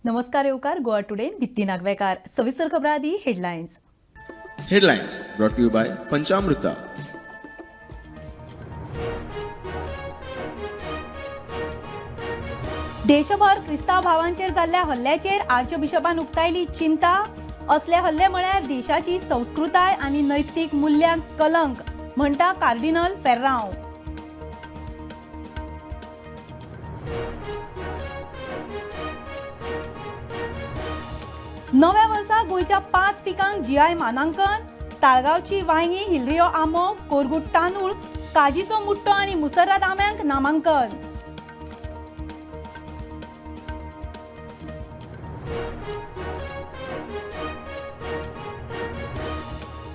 नमस्कार येवकार गोवा टुडे दीप्ती नागवेकार. सविस्तर खबरां आदी headlines. Headlines brought to you by Panchamruta. देशभर क्रिस्तांव भावांचेर जाल्ल्या हल्ल्याचेर आर्चबिशपान उक्तायली चिंता. असले हल्ले म्हळ्यार देशाची संस्कृताय आनी नैतीक मुल्यांक कलंक, म्हणटा कार्डिनल फेर्रांव. नव्या वर्सा गोंयच्या 5 पिकांक जीआय मानांकन. ताळगांवची वांयगी, हिलरियो आंबो, कोरगूट तांदूळ, काजीचो मुट्टो आनी मुसर्राद आंब्यांक नामांकन.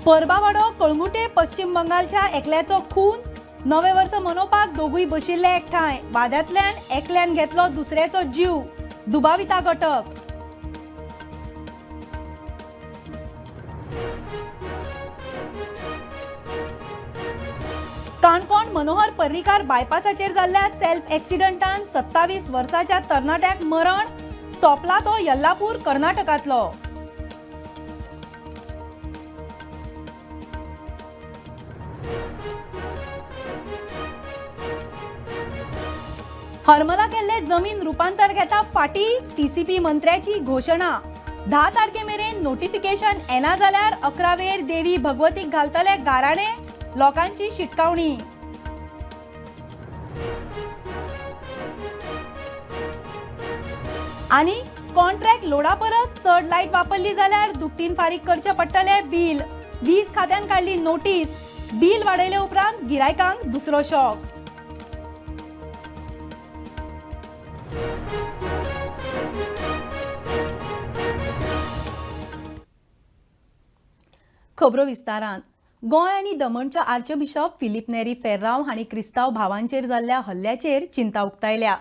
परबावाडो कळंगुटे पश्चिम बंगालच्या एकल्याचो खून. नवें वर्स मनोवपाक दोगूय बशिल्ले एकठांय. वाद्यांतल्यान एकल्यान घेतलो दुसऱ्याचो जीव. दुबाविताक अटक. काणकोण मनोहर पर्रीकार बायपासाचेर जाल्ल्या सेल्फ एक्सिडंटान 27 वर्साच्या तरणाट्याक मरण. सोंपला तो यल्लापूर कर्नाटकांतलो. हरमला केल्ले जमीन रुपांतर घेता फाटी. टीसीपी मंत्र्याची घोशणा. 10 तारखे मेरेन नोटिफिकेशन येना जाल्यार 11 वेर देवी भगवतीक घालतले गाराणे. लोकांची शिटकावणी. आनी कॉन्ट्रॅक्ट लोडा परस चड लायट वापरली जाल्यार दुपटीन फारीक करचें पडटलें बील. वीज खात्यान काडली नोटीस. बील वाडयले उपरांत गिरायकांक दुसरो शॉक. खबरो विस्तारान. गोंय आनी दमणच्या आर्चबिशप फिलीप नेरी फेर्रांव हांणी क्रिस्तांव भावांचेर जाल्ल्या हल्ल्याचेर चिंता उक्तायल्या.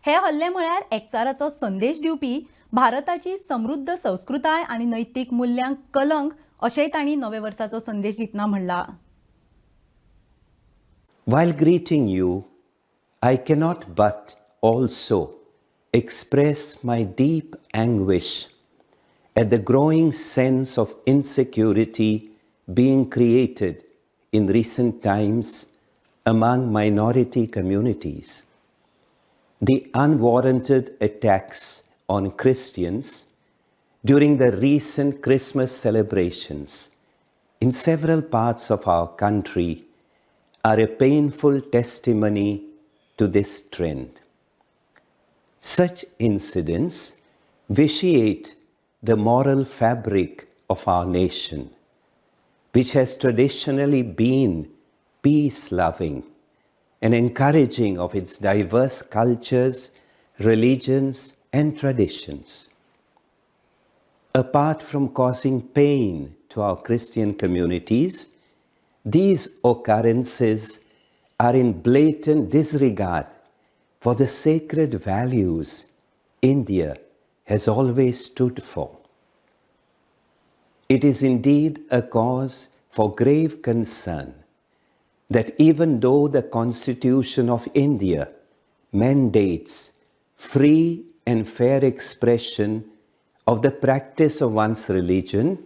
हे हल्ले म्हळ्यार एकचाराचो संदेश दिवपी भारताची समृद्ध संस्कृताय आनी नैतीक मुल्यांक कलंक, अशेंय तांणी नवे वर्साचो संदेश दितना म्हणलां. While greeting you, I cannot but also express my deep anguish at the growing sense of insecurity being created in recent times among minority communities. The unwarranted attacks on Christians during the recent Christmas celebrations in several parts of our country are a painful testimony to this trend. Such incidents vitiate the moral fabric of our nation, which has traditionally been peace-loving and encouraging of its diverse cultures, religions, and traditions. Apart from causing pain to our Christian communities, these occurrences are in blatant disregard for the sacred values India has always stood for. It is indeed a cause for grave concern that even though the Constitution of India mandates free and fair expression of the practice of one's religion,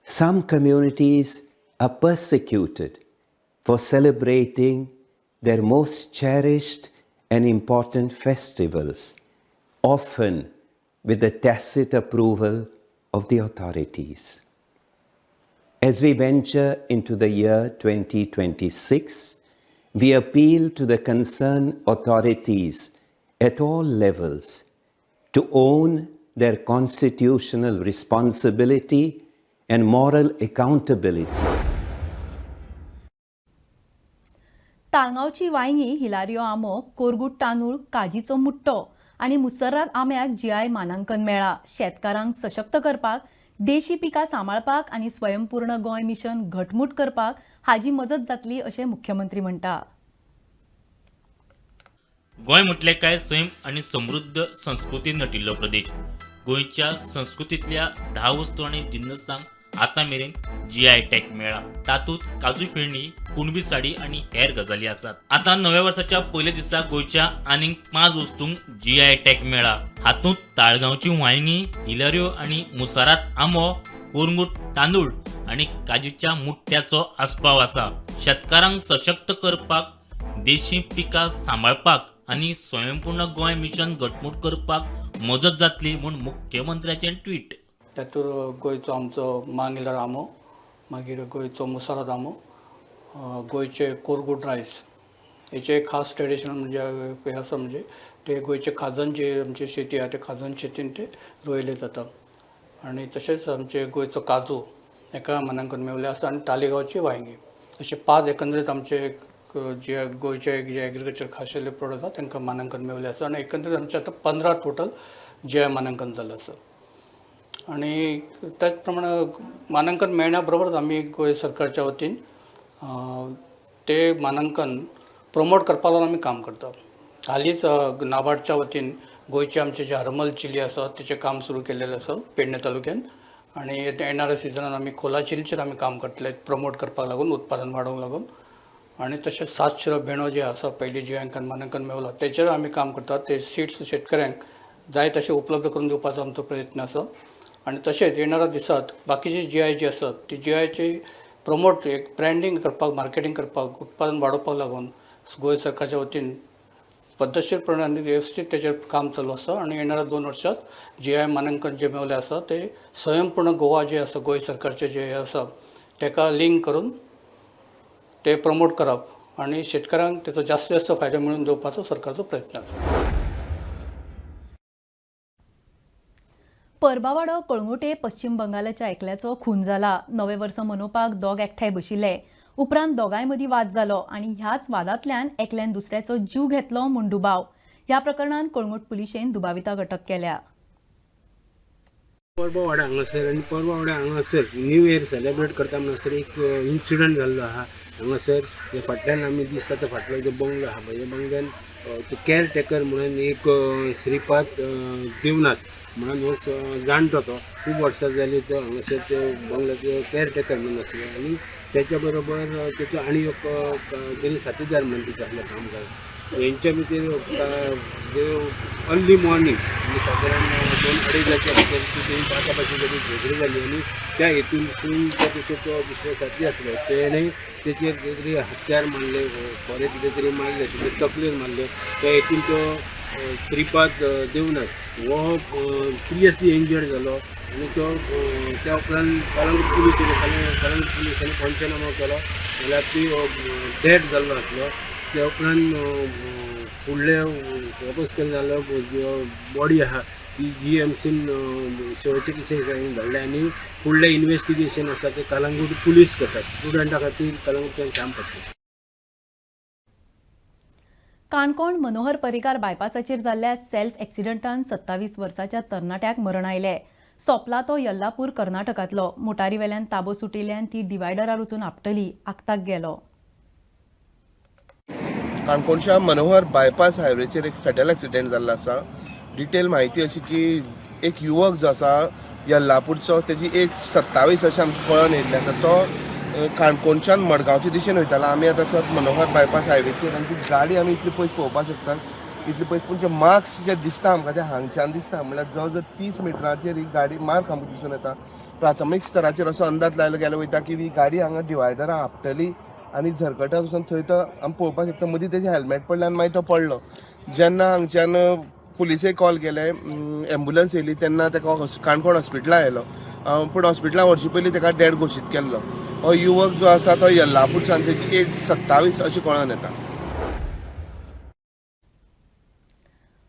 some communities are persecuted for celebrating their most cherished and important festivals, often with the tacit approval of the authorities. As we venture into the year 2026, we appeal to the concerned authorities at all levels to own their constitutional responsibility and moral accountability. ताळगांवची वांयगी, हिलारियो आंबो, कोरगूट तांदूळ, काजीचो मुट्टो आनी मुसर्राद आंब्याक GI मानांकन मेळ्ळां. शेतकारांक सशक्त करपाक, देशी पिकां सांबाळपाक आनी स्वयंपूर्ण गोंय मिशन घटमूट करपाक हाजी मजत जातली, अशें मुख्यमंत्री म्हणटा. गोंय म्हटलें काय सैम आनी समृद्ध संस्कृती नटिल्लो प्रदेश. गोंयच्या संस्कृतींतल्या 10 वस्तू आनी जिन्नसांक आतां मेरेन जीआय टॅग मेळ्ळा. तातूंत काजू फेणी, कुणबी साडी आनी हेर गजाली आसात. आतां नव्या वर्साच्या पयल्या दिसा गोंयच्या आनीक 5 वस्तूंक जीआय टॅग मेळ्ळा. हातूंत ताळगांवची वांयगीं, हिलाऱ्यो आनी मुसारात आंबो, कोरंगूट तांदूळ आनी काजीच्या मुट्ट्याचो आस्पाव आसा. शेतकारांक सशक्त करपाक, देशी पिकां सांबाळपाक आनी स्वयंपूर्ण गोंय मिशन घटमूट करपाक मजत जातली म्हूण मुख्यमंत्र्याचें ट्वीट. तातूंत गोंयचो आमचो मांगिलर आंबो, मागीर गोंयचो मुसारात आंबो, गोंयचे कोरगूट रायस, हेचे खास ट्रेडिशनल म्हणजे हें आसा, म्हणजे ते गोंयचे खाजन जे आमची शेती आहा ते खाजन शेतीन ते रोयले जाता. आनी तशेंच आमचे गोंयचो काजू हेका मानांकन मेवलें आसा आनी तालिगांवची वांयगीं, अशे 5 एकंदरीत आमचे जे गोंयचे जे एग्रीकल्चर खाशेले प्रोडक्ट आसा तांकां मानांकन मेवलें आसा. आनी एकंदरीत आमचें आतां 15 टोटल जीआय मानांकन जाल्लें आसा. आनी त्याच प्रमाणे मानांकन मेळण्या बरोबरच आमी गोंय सरकारच्या वतीन ते मानांकन प्रमोट करपा लागून आमी काम करता. हालींच नाबार्डच्या वतीन गोंयचे आमचे जे हरमल चिली आसा तेचें काम सुरू केल्लें आसा पेडणे तालुक्यान. आनी येणाऱ्या सिजनान आमी खोला चिलीचेर आमी काम करतले, प्रमोट करपाक लागून, उत्पादन वाडोवंक लागून. आनी तशेंच 7 शिरो भेंडो जे आसा पयलीं जियांकन मानांकन मेवला तेचेर आमी काम करतात. ते सिड्स शेतकऱ्यांक जाय तशें उपलब्ध करून दिवपाचो आमचो प्रयत्न आसा. आनी तशेंच येणाऱ्या दिसात बाकीची जीआय जी आसात ती जीआयची प्रमोट एक ब्रँडींग करपाक, मार्केटींग करपाक, उत्पादन वाडोवपाक लागून गोंय सरकारच्या वतीन पद्दतशीरपणान आनी वेवस्थीत तेचेर काम चालू आसा. आनी येणाऱ्या 2 वर्सात जीआय मानांकन जे मेवलें आसा ते स्वयंपूर्ण गोवा जे आसा गोंय सरकारचें जे आसा तेका लिंक करून ते प्रमोट करप आनी शेतकऱ्यांक तेचो जास्तीत जास्त फायदो मेळोवन दिवपाचो सरकारचो प्रयत्न आसा. परबावाडो कळंगुटे पश्चिम बंगालाच्या एकल्याचो खून जाला. नवें वर्स मनोवपाक दोग एकठांय बशिल्ले. उपरांत दोगांय मदीं वाद जालो आनी ह्याच वादांतल्यान एकल्यान दुसऱ्याचो जीव घेतलो म्हूण दुबाव. ह्या प्रकरणांत कळंगूट पुलिशेन दुबाविताक अटक केल्या. परबावाडा हांगासर आनी परबावाडा हांगासर न्यू इयर सेलेब्रेट करता म्हणसर एक इन्सिडंट जाल्लो आहा. हांगासर हे फाटल्यान आमी दिसता तो फाटलो जो बंगलो आहा पळय, ह्या बंगल्यान तो केअर टेकर म्हणून एक श्रीपाद देवनाथ म्हणून हो जाणटो, तो खूब वर्सां जाली तो हांगासर तो बंगल्याचो केअर टेकर म्हणून आसलो. आनी तेच्या बरोबर तेचो आनी एक तेणी साथीदार म्हणून तेचो आसलो कामगार. हेंच्या भितर अर्ली मॉर्निंग म्हणजे सादारण 2-2.5 भितर ती बाचाबाची जाली, झगडी जाली. आनी त्या हेतूनसून तो तेचो तो दुसरो साथी आसलो तेणें तेचेर कितें तरी हत्यार मारले, खोरें कितें तरी मारलें, तेजे तकलेर मारलें. त्या हेतून तो श्रीपाद देवनाथ हो सिरियसली इंजर्ड जालो. आनी तो त्या उपरांत कळंगूट पुलीस येयले. कळंगूट पुलिसांनी पंचनामो केलो जाल्यार ती डेड जाल्लो आसलो. त्या उपरांत फुडले वापस केले जाल्यार बॉडी आहा ती जीएमसीन शवचिकित्से धाडले आनी फुडलें इन्वेस्टिगेशन आसा तें कळंगूट पुलीस करतात. स्टुडंटा खातीर कळंगूटच्यान काम पडटा. काणकोण मनोहर पर्रीकार बायपासाचेर जाल्ल्या सेल्फ एक्सिडंटान 27 वर्साच्या तरणाट्याक मरण आयलें. सोंपला तो यल्लापूर कर्नाटकांतलो. मोटारीवेल्यान ताबो सुटिल्ल्यान ती डिवायडरार वचून आपटली, आक्ताक गेलो. काणकोणच्या मनोहर बायपास हायवेचेर एक फेटल एक्सिडेंट जाल्लो आसा. डिटेल म्हायती अशी की एक युवक जो आसा यल्लापूरचो, तेजी एज 27 अशें आमकां कळोन येयल्लें आसा. तो काणकोणच्यान मडगांवचे दिशेन वयतालो. आमी आतां आसात मनोहर बायपास हायवेचेर आनी ती गाडी आमी इतली पयस पळोवपाक शकतात, इतली पयस. पूण जे मार्क्स जे दिसता आमकां ते हांगच्यान दिसता, म्हणल्यार जवळ जवळ 30 मिटरांचेर ही गाडी मार्क आमकां दिसून येता. प्राथमीक स्तराचेर असो अंदाज लायलो गेलो वयता की ही गाडी हांगा डिवायडरां आपटली आनी झरकटात वचून थंय तो आमी पळोवपाक शकता मदीं तेजें हेल्मेट पडलें आनी मागीर तो पडलो. जेन्ना हांगच्यान पुलिसेक कॉल केले, एम्बुलन्स येयली तेन्ना तेका काणकोण हॉस्पिटलां आयलो, पूण हॉस्पिटलां व्हरचे पयलीं तेका डेड घोशीत केल्लो. हो युवक जो आसा तो यल्लापूरच्यान, तेजी एज 27 अशें कळोन येता.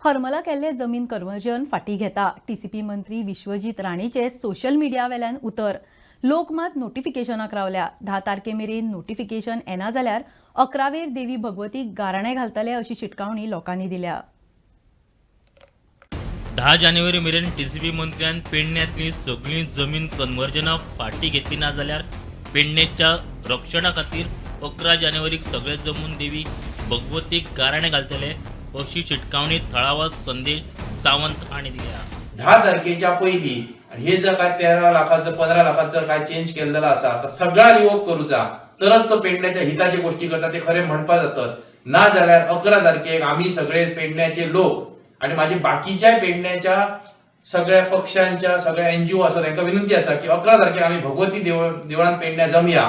हरमला केल्ले जमीन कन्वर्जन फाटीं घेता, टीसीपी मंत्री विश्वजीत राणेचे सोशल मिडियावेल्यान उतर. लोक मात नोटिफिकेशनाक रावल्या. 10 तारखे मेरेन नोटिफिकेशन येना जाल्यार 11वेर देवी भगवतीक गाराणें घालतले अशी शिटकावणी लोकांनी दिल्या. 10 जानेवारी मेरेन टीसीपी मंत्र्यान पेडण्यांतली सगळीं जमीन कन्वर्जनां फाटीं घेतली ना जाल्यार पेडणेच्या रक्षणा खातीर 11 जानेवारीक सगळे जमून देवी भगवतीक गाराणें घालतले अशी शिटकावणी थळावो संदेश सावंत हांणी दिल्या. 10 तारखेच्या पयलीं आणि हे जर काय 13 लाखाचं 15 लाखाचं काय चेंज केलेलं आसा तर सगळा रिवोक करूचा तरच तो पेडण्याच्या हिताची गोष्टी करता ते खरे म्हणपा जातात. ना जाल्यार 11 तारखेक आमी सगळे पेडण्याचे लोक आणि माझे बाकीच्या पेडण्याच्या सगळ्या पक्षांच्या सगळ्या एनजीओ आसा तांकां विनंती आसा की 11 तारखेक आमी भगवती देवळान पेडण्या जमया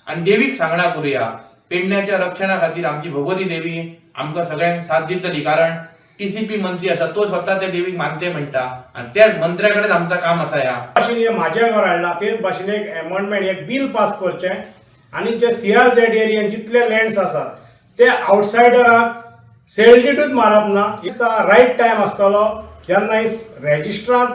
आणि देवीक सांगणा करुया. पेडण्याच्या रक्षणा खातीर आमची भगवती देवी आमकां सगळ्यांक साथ दितली, कारण टीसीपी मंत्री आसा तो स्वता त्या देवीक मानते म्हणटा आणि त्याच मंत्र्या कडेन आमचा काम आसा. ह्या भाशेन हे म्हाज्या घर हाडला तेच भाशेन एक एमेंडमेंट एक बील पास करचें आनी जे सीआरझेड एरियन जितले लँड्स आसात ते आवटसायडराक सेल्डिटूच मारप ना. रायट टायम आसतलो जेन्ना रेजिस्ट्रान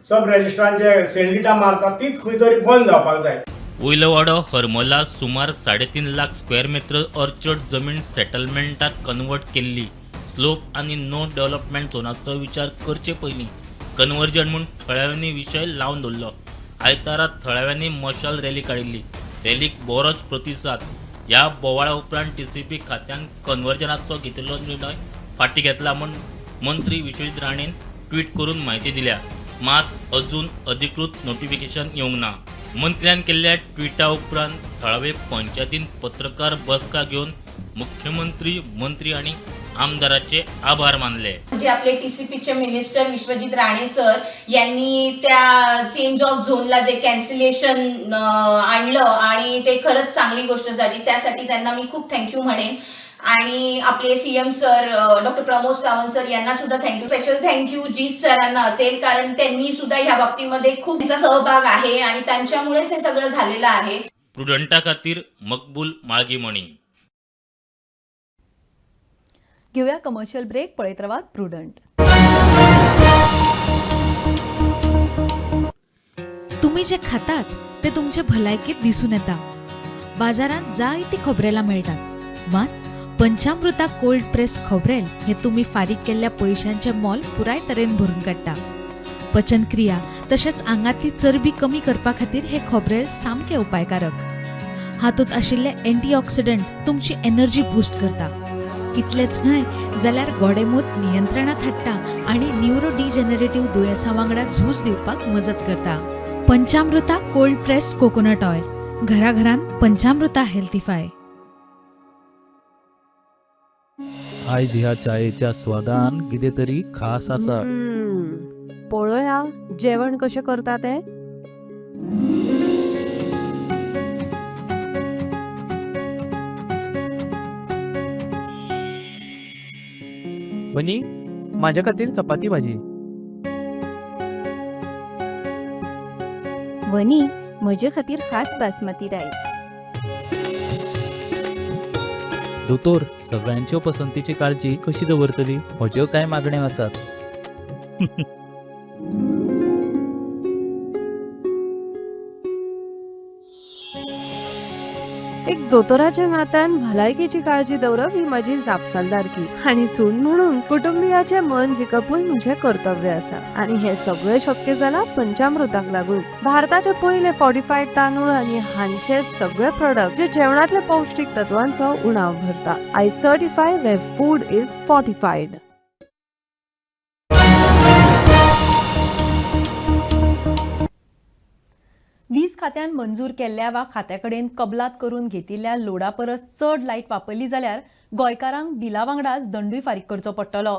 सब रेजिस्ट्रान जे सेल्डिटां मारता तीच खंय तरी बंद जावपाक जाय. वयलोवाडो हरमला सुमार 3.5 लाख स्क्वेअर मित्र ऑर्चर्ड जमीन सेटलमेंटात कन्वर्ट केल्ली. स्लोप आनी नो डेव्हलपमेंट झोनाचो विचार करचे पयलीं कन्वर्जन म्हूण थळाव्यांनी विशय लावन दवरलो. आयतारा थळाव्यांनी मशाल रॅली काडिल्ली. रॅलीक बरोच प्रतिसाद. ह्या बोवाळा उपरांत टीसीपी खात्यान कन्वर्जनाचो घेतिल्लो निर्णय फाटीं घेतला म्हूण मंत्री विश्वजीत राणेन ट्वीट करून म्हायती दिल्या. मात अजून अधिकृत नोटिफिकेशन येवंक ना. मंत्र्यान केल्ल्या ट्विटा उपरांत थळावे पंचायतीन पत्रकार बसका घेवन मुख्यमंत्री, मंत्री आनी आमदाराचे आभार मानले. जे आपले टीसीपीचे मिनिस्टर विश्वजित राणे सर यांनी त्या चेंज ऑफ झोनला जे कॅन्सलेशन आणलं आणि ते खरंच चांगली गोष्ट झाली, त्यासाठी त्यांना मी खूप thank you म्हणेन. आणि आपले CM sir doctor Pramod Sawant sir यांना सुद्धा thank you. Special thank you Jeet सरांना असेल, कारण त्यांनी सुद्धा ह्या बाबतीमध्ये खूप त्यांचा सहभाग आहे आणि त्यांच्यामुळेच हे सगळं झालेलं आहे. प्रुडंटा खातीर मकबूल माळगीमणी. घेऊया कमर्शियल ब्रेक. पळयत रावात प्रुडंट. तुम्ही जे खातात ते तुमचे भलायकेत दिसून येता. बाजारांत जायती खोबरेलां मेळटात, मात पंचामृता कोल्ड प्रेस खोबरेल हे तुमी फारीक केल्ल्या पयशांचें मोल पुराय तरेन भरून काडटा. पचनक्रिया तशेंच आंगांतली चरबी कमी करपा खातीर हें खोबरेल सामकें उपायकारक. हातूंत आशिल्ले अँटीऑक्सिडंट तुमची एनर्जी बूस्ट करता. इतलेंच न्हय जाल्यार गोडेंमूत नियंत्रणांत हाडटा आनी न्युरो डिजॅनरेटिव्ह दुयेंसां वांगडा झूज दिवपाक मजत करता. Panchamrita cold pressed coconut oil, घराघरांत पंचामृता हेल्थीफाय. आयज ह्या चायेच्या स्वादान कितें तरी खास आसा. पळोवया जेवण कशें करता तें. वनी, म्हाज्या खातीर चपाती भाजी. वनी, म्हजे खातीर खास बासमती रायस. दोतोर, सगळ्यांच्यो पसंतीची काळजी कशी दवरतली? म्हज्यो कांय मागण्यो आसात. एक दोतोराच्या नात्यान भलायकेची काळजी दवरप ही म्हजी जापसालदारकी आनी सून म्हणून कुटुंबियाचें मन जिखपूय म्हजें कर्तव्य आसा आनी हें सगळें शक्य जालां पंचामृताक लागून. भारताचे पयले फॉर्टिफायड तांदूळ आनी हांचे सगळे प्रोडक्ट जे जेवणातले पौश्टीक तत्वांचो उणाव भरता. I certify where food is fortified. वीज खात्यान मंजूर केल्ल्या वा खात्या कडेन कबलात करून घेतिल्ल्या लोडा परस चड लायट वापरली जाल्यार गोंयकारांक बिला वांगडाच दंडूय फारीक करचो पडटलो.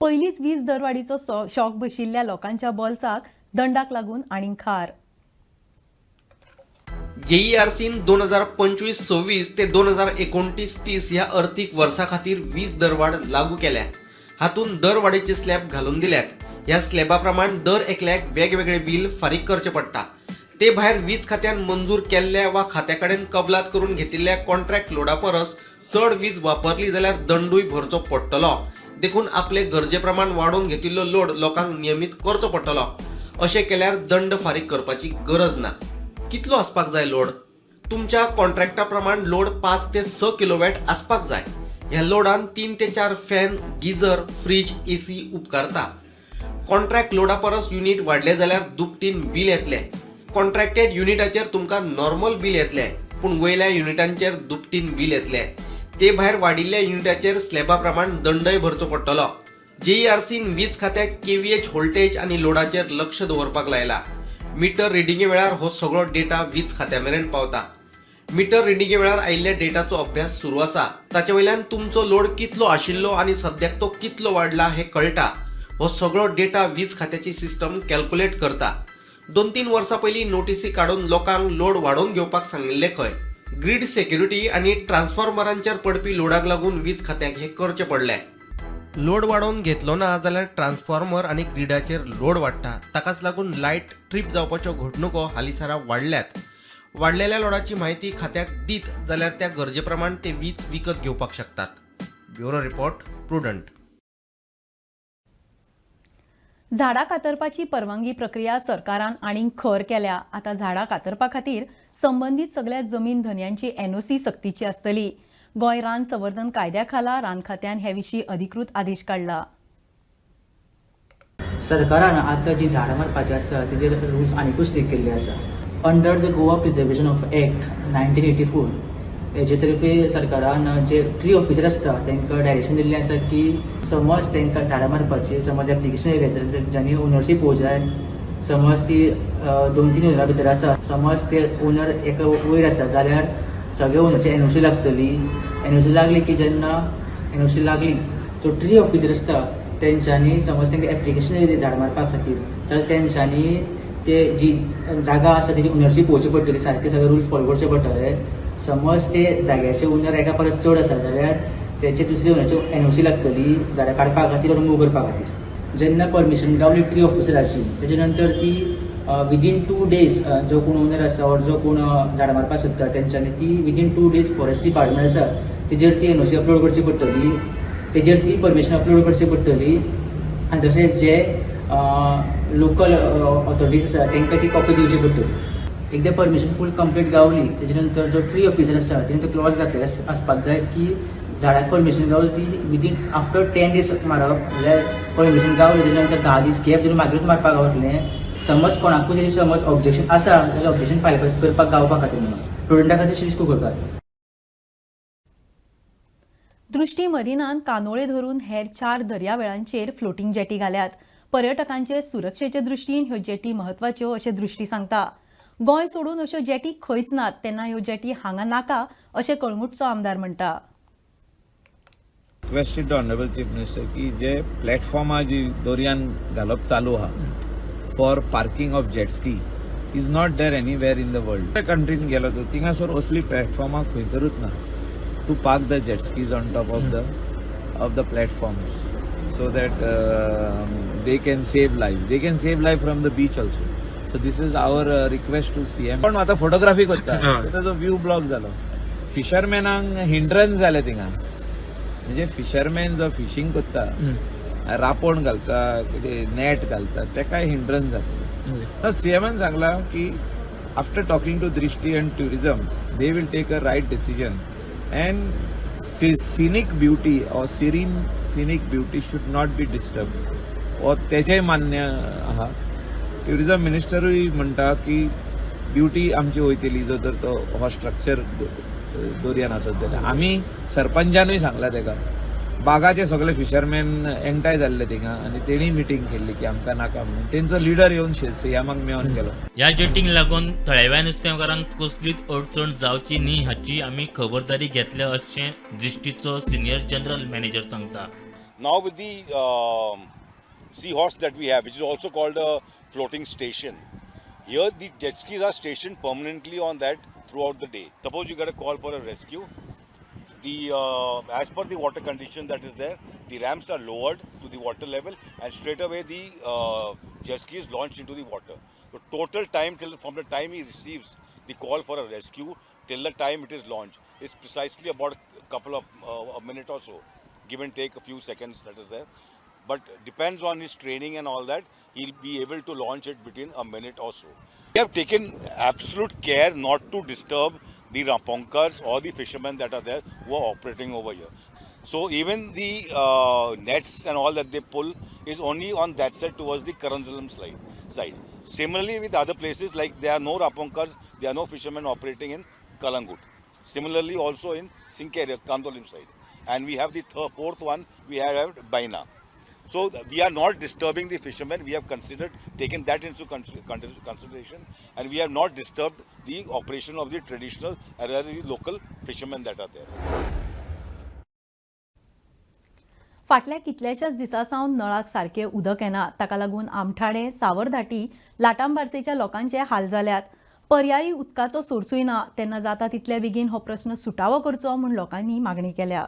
पयलींच वीज दरवाडीचो शॉक बशिल्ल्या लोकांच्या बोल्साक दंडाक लागून आनीक खार. जेईआरसीन 2025-26 ते 2029-30 ह्या अर्थीक वर्सा खातीर वीज दरवाड लागू केल्या. हातूंत दरवाडीचे स्लॅब घालून दिल्यात. ह्या स्लॅबा प्रमाण दर एकल्याक वेगवेगळे बील फारीक करचें पडटा. ते भायर वीज खात्यान मंजूर केल्ल्या वा खात्या कडेन कबलात करून घेतिल्ल्या कॉन्ट्रॅक्ट लोडा परस चड वीज वापरली जाल्यार दंडूय भरचो पडटलो. देखून आपले गरजे प्रमाण वाडोवन घेतिल्लो लोड लोकांक नियमीत करचो पडटलो. अशें केल्यार दंड फारीक करपाची गरज ना. कितलो आसपाक जाय लोड? तुमच्या कॉन्ट्रॅक्टा प्रमाण लोड 5 ते 6 किलोवॅट आसपाक जाय. ह्या लोडान 3 ते 4 फॅन, गिजर, फ्रीज, एसी उपकारता. कॉन्ट्रॅक्ट लोडा परस युनीट वाडले जाल्यार दुपटीन बील येतलें. कॉन्ट्रॅक्टेड युनिटाचेर तुमकां नॉर्मल बील येतलें, पूण वयल्या युनिटांचेर दुपटीन बील येतलें. ते भायर वाडिल्ल्या युनिटाचेर स्लॅबा प्रमाण दंडय भरचो पडटलो. जेईआरसीन वीज खात्याक केव्हीएच, व्होल्टेज आनी लोडाचेर लक्ष दवरपाक लायला. मिटर रिडिंगे वेळार हो सगळो डेटा वीज खात्या मेरेन पावता. मिटर रिडिंगे वेळार आयिल्ल्या डेटाचो अभ्यास सुरू आसा. ताचे वयल्यान तुमचो लोड कितलो आशिल्लो आनी सद्याक तो कितलो वाडला हें कळटा. हो सगळो डेटा वीज खात्याची सिस्टम कॅल्क्युलेट करता. 2-3 वर्सां पयलीं नोटीसी काडून लोकांक लोड वाडोवन घेवपाक सांगिल्लें खंय. ग्रीड सेक्युरिटी आनी ट्रान्सफॉर्मरांचेर पडपी लोडाक लागून वीज खात्याक हें करचें पडलें. लोड वाडोवन घेतलो ना जाल्यार ट्रान्सफॉर्मर आनी ग्रिडाचेर लोड वाडटा. ताकाच लागून लायट ट्रीप जावपाच्यो घडणुको हालींसरा वाडल्यात. वाडलेल्या लोडाची म्हायती खात्याक दीत जाल्यार त्या गरजे प्रमाण ते वीज विकत घेवपाक शकतात. Bureau report, Prudent. झाडां कातरपाची परवानगी प्रक्रिया सरकारान आनीक खर केल्या. आतां झाडां कातरपा खातीर संबंदीत सगल्या जमीन धनयांची एनओसी सक्तीची आसतली. गोंय रान संवर्धन कायद्या खाला रान खात्यान हे विशीं अधिकृत आदेश काडला. सरकारान आतां जी झाडां मारपाची आसा तेजेर रुल्स आनिकूय स्ट्रीक केल्ले आसा. Under the Goa Preservation of Act 1984 हेजे तर्फे सरकारान जे ट्री ऑफिसर आसता तांकां डायरेक्शन दिल्लें आसा की समज तांकां झाडां मारपाची समज एप्लिकेशन येयलें जाल्यार तेंच्यांनी ओनरशीप पळोवंक जाय. समज ती 2-3 ओनरा भितर आसा, समज ते ओनर एका वयर आसा जाल्यार सगळे ओनरची एनओसी लागतली. एनओसी लागली की जेन्ना एनओसी लागली जो ट्री ऑफिसर आसता तेंच्यांनी समज तांकां एप्लिकेशन येयलें झाड मारपा खातीर जाल्यार तेंच्यांनी ते जी जागा आसा तेजी ओनरशीप पळोवची पडटली, सारके सगळे रूल्स फॉलो करचे पडटले. समज ते जाग्याचे ओनर एका परस चड आसा जाल्यार तेचे दुसरे ओनराची एनओसी लागतली झाडां काडपा खातीर or move करपा खातीर. जेन्ना परमिशन गावली ट्री ऑफिसराची तेजे नंतर ती विदीन 2 डेज जो कोण ओनर आसा ऑर जो कोण झाडां मारपाक सोदता तेंच्यांनी ती विदीन 2 डेज फॉरेस्ट डिपार्टमेंट आसा तेजेर ती एनओसी अपलोड करची पडटली, तेजेर ती परमिशन अपलोड करची पडटली. आनी तशेंच जे लोकल ऑथॉरिटीज आसा तांकां ती कॉपी दिवची पडटली. एकदां परमिशन फूल कंप्लीट गावली तेजे नंतर जो ट्री ऑफिसर आसा तेणे तो क्लॉज घातलेलो आसपाक जाय की झाडाक परमिशन गावली ती विदीन आफ्टर 10 डेज मारप, म्हणल्यार परमिशन गावली तेजे नंतर 10 दीस गॅप दिवन मागीरूच मारपाक गावतलें. समज कोणाकूय तेजेर समज ऑब्जेक्शन आसा जाल्यार ऑब्जेक्शन फायल करपाक गावपा खातीर म्हणून प्रुडंटा खातीर शिरीष कुंकळकार. दृष्टी मरिनान कानोळे धरून हेर 4 दर्यावेळांचेर फ्लोटींग जेटी घाल्यात. पर्यटकांचे सुरक्षेचे दृश्टीन ह्यो जेटी म्हत्वाच्यो अशें दृष्टी सांगता. गोंय सोडून अश्यो जेटी खंयच नात, तेन्ना ह्यो जेटी हांगा नाका अशें कळंगूटचो आमदार म्हणटा. Requested the honourable chief minister की जे प्लॅटफॉर्मां जी दर्यान घालप चालू आहा for parking of jet ski is not there anywhere in the world. कंट्रीन गेलो तर थिंगासर असली प्लॅटफॉर्मां खंयसरूच ना to park the jet skis on top of the platforms so that they can save life. They can save life from the beach also. So this is our request to CM. पण आतां photography करता ताजो view block जालो, फिशरमॅनांक hindrance जालें थिंगा. म्हणजे fisherman जो fishing करता, रांपोण घालता, कितें नेट घालता, तेकाय हिंड्रन्स जाता. सीएमान सांगला की after talking to Drishti and tourism they will take a right decision and scenic beauty or serene scenic beauty should not be disturb हो तेजेय मान्य आहा. ट्युरिजम मिनिस्टरूय म्हणटा की ब्युटी आमची वयतली जो तर तो हो स्ट्रक्चर दर्यान आसत जाल्यार. आमी सरपंचानूय सांगला तेका. बागाचे सगळे फिशरमॅन एकठांय जाल्ले थिंगा आनी तेणी मिटींग केल्ली की आमकां नाका म्हणून. तेंचो लिडर येवन सीएमाक मेळोन गेलो. ह्या जेटींक लागून थळाव्या नुस्तेकारांक कसलीच अडचण जावची न्ही हाची आमी खबरदारी घेतल्या अशें दृश्टीचो सिनियर जनरल मॅनेजर सांगता. Now with the seahorse that we have, which is also called a floating station, here the jet skis are stationed permanently on that throughout the day. Suppose you get a call for a rescue, the as per the water condition that is there, the ramps are lowered to the water level and straight away the jet ski is launched into the water. The total time till from the time he receives the call for a rescue till the time it is launched is precisely about a couple of a minute or so, give and take a few seconds that is there. But depends on his training and all that, he'll be able to launch it between a minute or so. We have taken absolute care not to disturb the Raponkars or the fishermen that are there who are operating over here. So even the nets and all that they pull is only on that side towards the Karanzalam side. Similarly with other places, like there are no Raponkars, there are no fishermen operating in Kalangut. Similarly also in Sinkeria, Kandolim side. And we have the fourth one, we have Baina. So we are not disturbing the fishermen. We have considered taken that into consideration, and we have not disturbed the operation of the traditional as well as the local fishermen that are there. फाटल्या कितल्याशाच दिसां सावन नळाक सारकें उदक येना. ताका लागून आमठाणे, सावरधाटी, लाटांबार्सेच्या लोकांचे हाल जाल्यात. पर्यायी उदकाचो सोर्सूय ना. तेन्ना जाता तितल्या बेगीन हो प्रस्न सुटावो करचो म्हूण लोकांनी मागणी केल्या.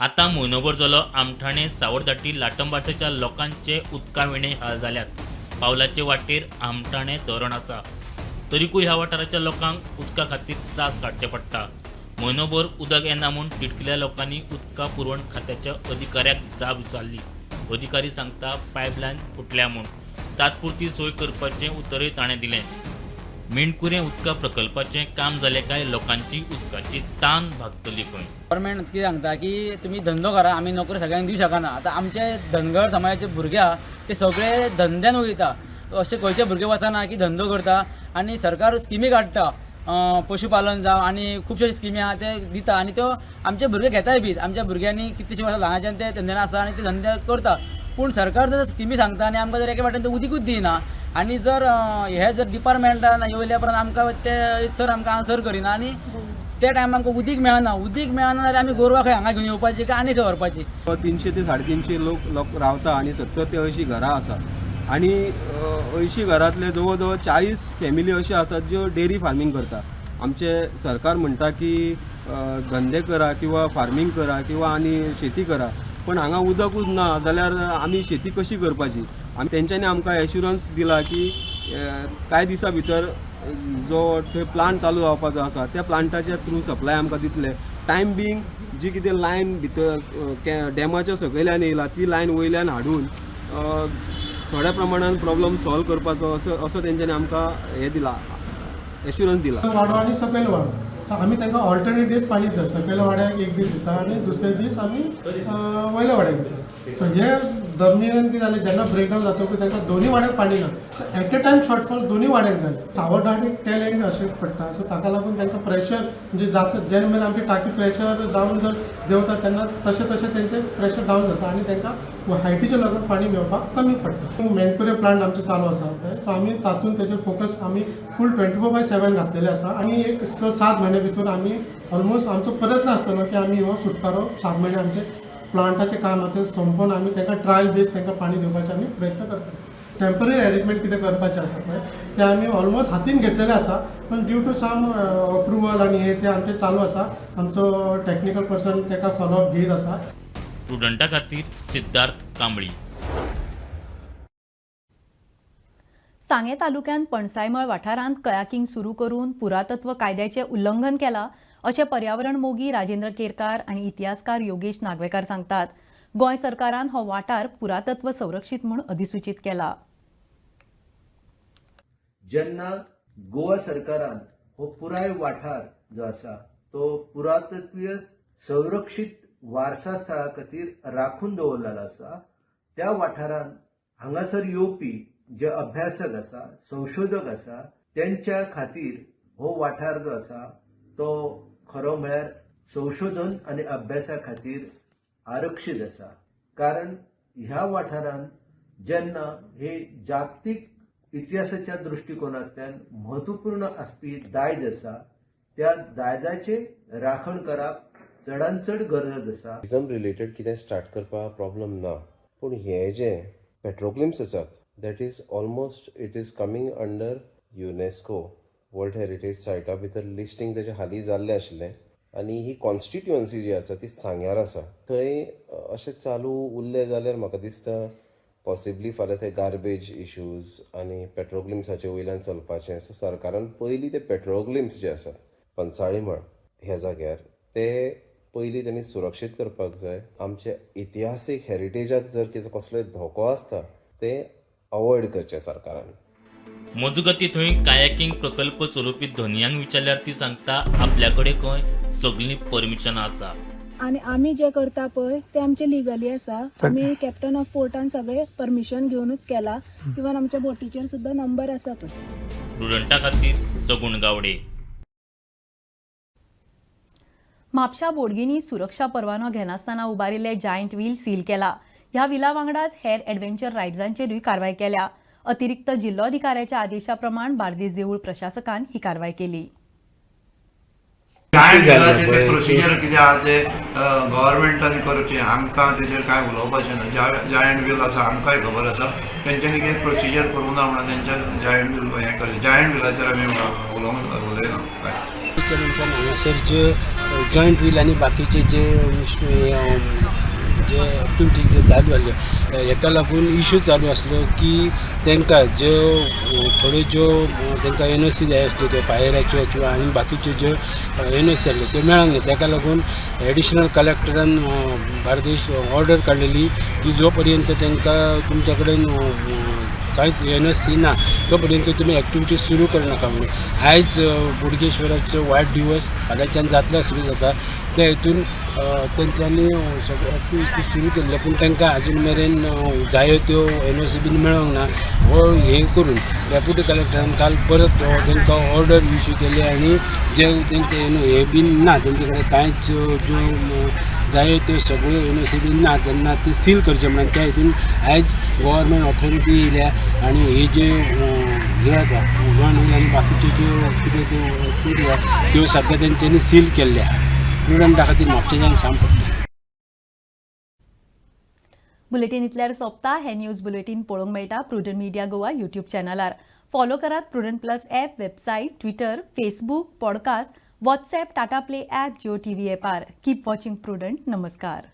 आतां म्हयनोभर जालो, आमठाणे, सावरदाटी, लाटंबार्सेच्या लोकांचे उदका विणे हाल जाल्यात. पावलाचे वाटेर आमठाणे धरण आसा, तरीकूय ह्या वाठाराच्या लोकांक उदका खातीर त्रास काडचे पडटा. म्हयनोभर उदक येना म्हूण तिडकिल्ल्या लोकांनी उदका पुरवण खात्याच्या अधिकाऱ्याक जाब विचारली. अधिकारी सांगता, पायपलायन फुटल्या म्हूण. तात्पुरती सोय करपाचें उतरय ताणें दिलें. मेणकुरें उदका प्रकल्पाचें काम जालें काय लोकांची उदकाची तान भागतली खंय. गव्हर्मेंट कितें सांगता की तुमी धंदो करा, आमी नोकरी सगळ्यांक दिवं शकना. आतां आमचे धनगर समाजाचे भुरगे आहा ते सगळे धंद्यान वयता. अशे खंयचे भुरगे वचना की धंदो करता. आनी सरकार स्किमी काडटा, पशुपालन जावं आनी खुबश्यो स्किमी आहा ते दिता आनी त्यो आमचे भुरगे घेताय बी. आमच्या भुरग्यांनी कितलींशीं वर्सां ल्हानाच्यान ते धंद्यान आसा आनी ते धंदे करता. पूण सरकार जर स्किमी सांगता आनी आमकां जर एके वाटेन ते उदीकूच दिना आनी जर हे जर डिपार्टमेंटान येयल्या उपरांत आमकां ते सर आमकां आन्सर करिना आनी त्या टायमार आमकां उदीक मेळना. उदीक मेळना जाल्यार आमी गोरवां खंय हांगा घेवन येवपाची काय आनी खंय व्हरपाची? 300 ते 350 लोक लोक रावता आनी 70 ते 80 घरां आसा आनी 80 घरांतले जवळ जवळ 40 फॅमिली अश्यो आसात ज्यो डेरी फार्मींग करता. आमचे सरकार म्हणटा की धंदे करा किंवा फार्मींग करा किंवा आनी शेती करा, पण हांगा उदकूच ना जाल्यार आमी शेती कशी करपाची? आनी तेंच्यांनी आमकां एश्युरन्स दिला की कांय दिसां भितर जो थंय प्लांट चालू जावपाचो आसा, त्या प्लांटाच्या थ्रू सप्लाय आमकां दितले. टायम बींग जी कितें लायन भितर डॅमाच्या सकयल्यान येयला, ती लायन वयल्यान हाडून थोड्या प्रमाणान प्रॉब्लम सॉल्व करपाचो असो असो तेंच्यांनी आमकां हें दिला, एश्युरन्स दिला. वाडो आनी सकयल वाडो, सो आमी तांकां ऑल्टरनेट दीस पाणी दिता. सकयल्या वाड्याक एक दीस दिता आनी दुसरे दीस आमी वयल्या वाड्याक दिता. सो हे दरमियान कितें जालें, जेन्ना ब्रेकडावन जातकूच तांकां दोनूय वाड्याक पाणी ना. So at a time shortfall दोनूय वाड्याक जालें. सावरधाट एक टेल एंड अशें पडटा. सो ताका लागून तांकां प्रेशर म्हणजे जाता. जेन्ना मेरेन आमची टाकी प्रेशर जावन जर देंवता, तेन्ना तशें तशें तेंचें प्रेशर डावन जाता आनी तांकां हायटीच्या लोकांक पाणी मेळपाक कमी पडटा. मेणकुरे प्लांट आमचो चालू आसा पळय, तो आमी तातूंत तेजेर फोकस आमी फूल 24/7 घातलेले आसा आनी एक 6-7 म्हयन्या भितर आमी ऑलमोस्ट आमचो प्रयत्न आसतलो की आमी हो सुटकारो 7 म्हयने आमचे प्लांटाचें काम आसा तें सोंपोवन आमी तांकां ट्रायल बेस तांकां पाणी दिवपाचे आमी प्रयत्न करतले. टेंपररी अरेंजमेंट कितें करपाचें आसा पळय, तें आमी ऑलमोस्ट हातीन घेतलेलें आसा, पण ड्यू टू सम अप्रुवल आनी हें तें आमचें चालू आसा. आमचो टॅक्निकल पर्सन ताका फॉलोअप घेयत आसा. प्रुडंटा खातीर सिद्धार्थ कांबळी. सांगें तालुक्यांत पणसायमळ वाठारांत कयाकिंग सुरू करून पुरातत्व कायद्याचें उल्लंघन केलां, अशें पर्यावरण मोगी राजेंद्र केरकार आनी इतिहासकार योगेश नागवेकार सांगतात. गोंय सरकारान हो वाठार पुरातत्व संरक्षीत म्हूण अधिसूचीत केला. जेन्ना गोवा सरकारान हो पुराय वाठार जो आसा तो पुरातत्वीय संरक्षीत वारसा स्थळा खातीर राखून दवरलेलो आसा, त्या वाठारांत हांगासर येवपी जे अभ्यासक आसा, संशोधक आसा, तेंच्या खातीर हो वाठार जो आसा तो खरो म्हळ्यार संशोधन आनी अभ्यासा खातीर आरक्षीत आसा. कारण ह्या वाठारांत जेन्ना हे जागतीक इतिहासाच्या दृश्टिकोनांतल्यान म्हत्वपूर्ण आसपी दायज आसा, त्या दायजाचे राखण करप चडान चड गरज आसा. टुरिजम रिलेटेड कितें स्टार्ट करपाक प्रॉब्लम ना, पूण हे जे पेट्रोग्लिम्स आसात, that is almost it is coming under UNESCO World Heritage सायटा भितर लिस्टींग तेजें हालीं जाल्लें आशिल्लें आनी ही कॉन्स्टिट्युअन्सी जी आसा ती सांग्यार आसा. थंय अशें चालू उरलें जाल्यार म्हाका दिसता पॉसिबली फाल्यां थंय गार्बेज इश्यूज आनी पेट्रोग्लिम्साचे वयल्यान चलपाचें. सो सरकारान पयलीं ते पेट्रोग्लिम्स जे आसात पंचाळीमळ ह्या जाग्यार, ते पयलीं तेणी सुरक्षीत करपाक जाय. आमचे इतिहासीक हेरिटेजाक जर कितें कसलोय धोको आसता, ते अवॉयड करचें सरकारान. मजगती, थंय कायाकिंग प्रकल्प चलोवपी धनयांक विचारल्यार ती सांगता, आपल्या कडेन खंय सगलीं परमिशनां आसा. आनी आमी जे करता पळय ते आमचे लिगली आसा. आमी कॅप्टन ऑफ पोर्टान सगळे परमिशन घेवनूच केला. इवन आमच्या बोटीचेर सुद्दां नंबर आसा पळय. प्रुडंटा खातीर सगुण गावडे. म्हापशा बोडगिणी सुरक्षा परवानो घेनासतना उबारिल्ले जायंट व्हील सील केला. ह्या व्हिला वांगडाच हेर एडव्हेंचर रायड्सांचेरूय कारवाय केल्या. अतिरिक्त जिल्लोधिकाऱ्याच्या आदेशा प्रमाण बार्देस देवूळ प्रशासकान ही कारवाय केली. जायंट व्हिलाचें तें प्रोसिजर कितें आहा तें गव्हर्मेंटान करचें, आमकां तेजेर कांय उलोवपाचें ना. जायंट व्हील आसा, आमकांय खबर आसा तेंच्यांनी कितें प्रोसिजर करूंक ना म्हणून तेंच्या जायंट व्हील हें करचें. जायंट व्हिलाचेर आमी उलोवंक उलयना कांयच. त्याच्या नंतर हांगासर जे जॉयंट व्हील आनी बाकीचे जे जे एक्टिविटीज जे चालू आसल्यो, हेका लागून इशू चालू आसलो की तांकां ज्यो थोड्यो ज्यो तांकां एनओसी जाय आसल्यो, त्यो फायराच्यो किंवा आनी बाकीच्यो ज्यो एनओसी आसल्यो त्यो मेळोंक ना. ताका लागून एडिशनल कलेक्टरान बार्देश ऑर्डर काडलेली की जो पर्यंत तांकां तुमच्या कडेन कांयच एनओसी ना तो पर्यंत तुमी एक्टिविटीज सुरू करनाका म्हणून. आयज बोडगेश्वराचो वाडदिवस, फाल्यांच्यान जात्रा सुरू जाता. त्या हितून तेंच्यांनी सगळे एक्टिविटी सुरू केल्ले, पूण तांकां आजून मेरेन जायो त्यो एनओसी बीन मेळोंक ना. हो हें करून डेप्युटी कलेक्टरान काल परत तांकां ऑर्डर इशू केली आनी जे तांकां हे बीन ना, तेंचे कडेन कांयच ज्यो जायो त्यो सगळ्यो एनओसी बीन ना, तेन्ना ती सील करचे म्हणून. त्या हितून आयज गव्हर्मेंट ऑथॉरिटी येयल्या आनी हे जे हे आसा जॉयंट व्हील आनी बाकीच्यो ज्यो कितें त्यो एक्टिविटी आहा त्यो सद्या तेंच्यांनी सील केल्ले आहा. प्रुडंटा खातीर म्हापशेच्यान श्याम फडते. बुलेटीन इतल्यार सोंपता. हे न्यूज बुलेटीन पळोवंक मेळटा प्रुडंट मिडिया गोवा युट्यूब चॅनलार. फॉलो करात Prudent Plus app, website, Twitter, Facebook, podcast, WhatsApp, Tata Play app, Jio TV ॲपार. Keep watching Prudent. नमस्कार.